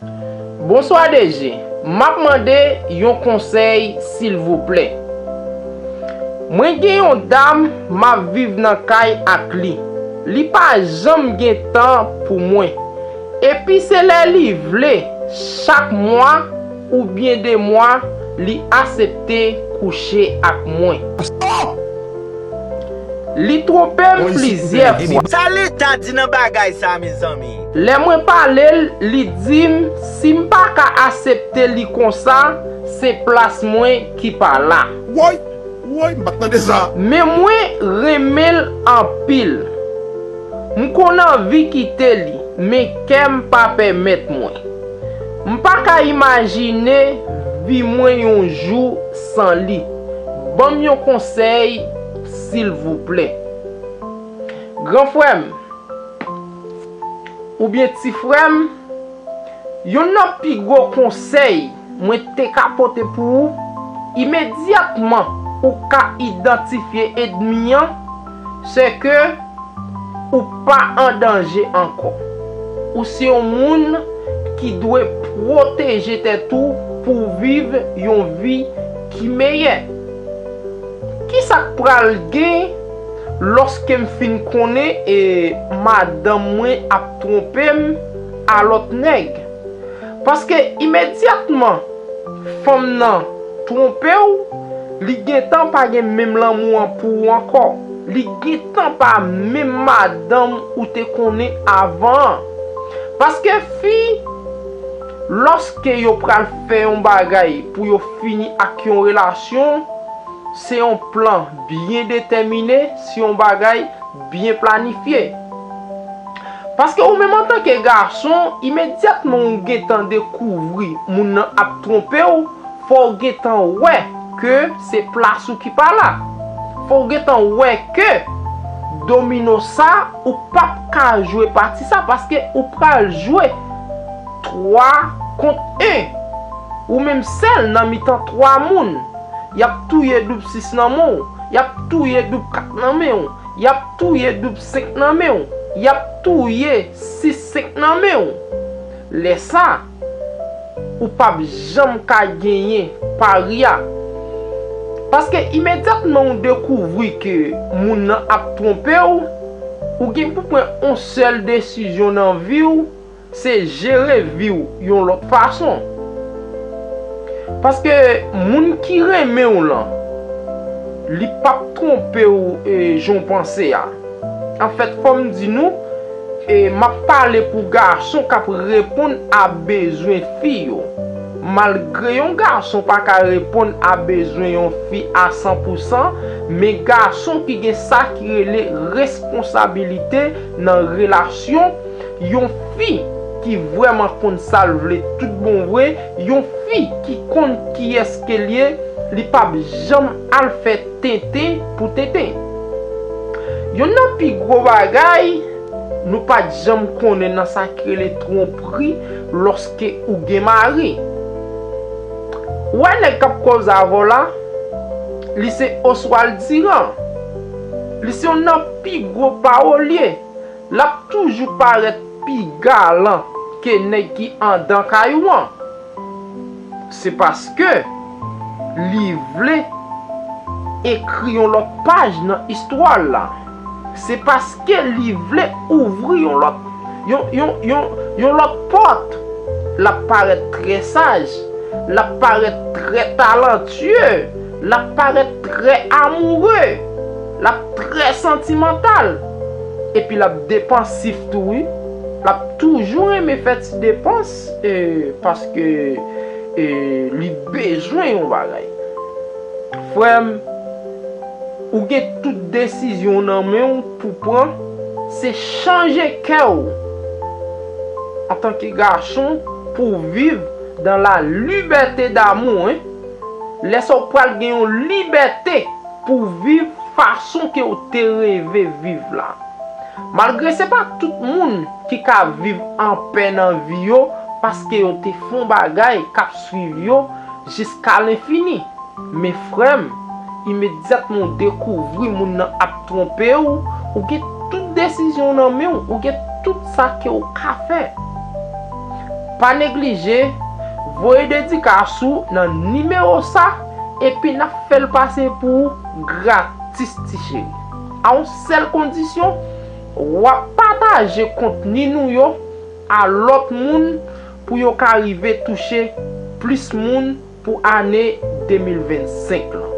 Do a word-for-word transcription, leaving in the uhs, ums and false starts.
Bonswa D G, m ap mande yon konsèy silvouplè. Mwen gen yon dam m ap viv nan kay ak li. Li pa janm gen tan pou mwen. Epi se lè li vle, chak mwa oubyen de mwa, li aksepte kouche ak mwen. Li twonpe m plizyè fwa. Sa Leta di nan bagay sa, mezanmi? Lè mwen pale l, li di m si m pa ka aksepte li konsa, se plas mwen ki pa la. Woy, woy, m pa t tande sa. Men mwen renmen l anpil. M konn anvi kite li, men kè m pa pèmèt mwen. M pa ka imajine vi mwen yon jou san li. Ban m yon konsèy, silvouplè. Gran frè m, oubyen ti frè m, youn nan pi gwo konsèy mwen te ka pote pou ou, imedyatman ou ka idantifye ènmi an, se ke ou pa an danje ankò. Ou se yon moun ki dwe pwoteje tèt ou pou w viv yon vi ki meyè. Kisa k pral gen lòske m fin konnen e madanm mwen ap twonpe m a lòt nèg? Paske imedyatman fanm nan twonpe w, li gentan pa gen menm lanmou an pou ou ankò. Li gentan pa menm madanm ou te konnen avan an. Paske fi, lòske yo pral fè yon bagay pou yo fini ak yon relasyon, se yon plan byen detèmine, se yon bagay byen planifye. Paske ou menm antanke gason, imedyatman ou gentan dekouvri moun nan ap twonpe w, fò w gentan wè ke se plas ou ki pa la. Fò w gentan wè ke domino sa, ou p ap ka jwe pati sa, paske ou pral jwe twa kont en. Ou menm sèl nan mitan twa moun. Y ap touye doub sis nan men w. Y ap touye doub kat nan men w. Y ap touye doub senk nan men w. Y ap touye sis senk nan men w. Lè sa, ou p ap janm ka genyen pari a. Paske imedyatman ou dekouvri ke moun nan ap twonpe w, ou gen pou pran yon sèl desizyon nan vi w, se jere vi w yon lòt fason. Paske moun ki renmen w lan, li p ap twonpe w, e, jan w panse a. Anfèt, fò m di nou, e, m ap pale pou gason k ap reponn a bezwen fi yo. Malgre yon gason pa ka reponn a bezwen yon fi a san pou san, men gason ki gen sa ki rele responsabilite nan relasyon, yon fi ki vrèman konn sa l vle tout bon vre, yon fi ki konn kiyès ke l ye, li p ap janm al fè tenten pou tenten. Youn nan pi gwo bagay nou pa t janm konnen nan sa ki rele twonpri lòske ou gen mari. Ou wè nèg k ap koze avè w la, li se Oswald Durand. Li se youn nan pi gwo pawolye. L ap toujou parèt pi galan ke nèg ki anndan kay ou an. Se paske li vle ekri yon lòt paj nan istwa l la. Se paske li vle ouvri yon lòt, yon, yon, yon, yon lòt pòt. L ap parèt trè saj. L ap parèt trè talantye. L ap parèt trè amoure. L ap trè santimantal. Epi l ap depansif tou, wi. L ap toujou renmen fè ti depans, e, paske, e, li bezwen yon bagay. Frè m, ou gen tout desizyon nan men w pou pran, se chanje kè w antanke gason pou w viv dans la liberté d'amour, hein. Lè sa w pral gen yon libète pou w viv fason ke w te reve viv la. Malgre se pa tout moun ki ka viv anpè nan vi yo, paske yo te fè yon bagay k ap swiv yo jiska lenfini. Men frè m, imedyatman w dekouvri moun nan ap twonpe w, ou gen tout desizyon w nan men w, ou gen tout sa ke w ka fè. Pa neglije voye dedikas ou nan nimewo sa, epi n ap fè l pase pou ou gratis, ti cheri. A yon sèl kondisyon, w ap pataje kontni nou yo a lòt moun pou yo ka rive touche plis moun pou ane de mil vennsenk lan.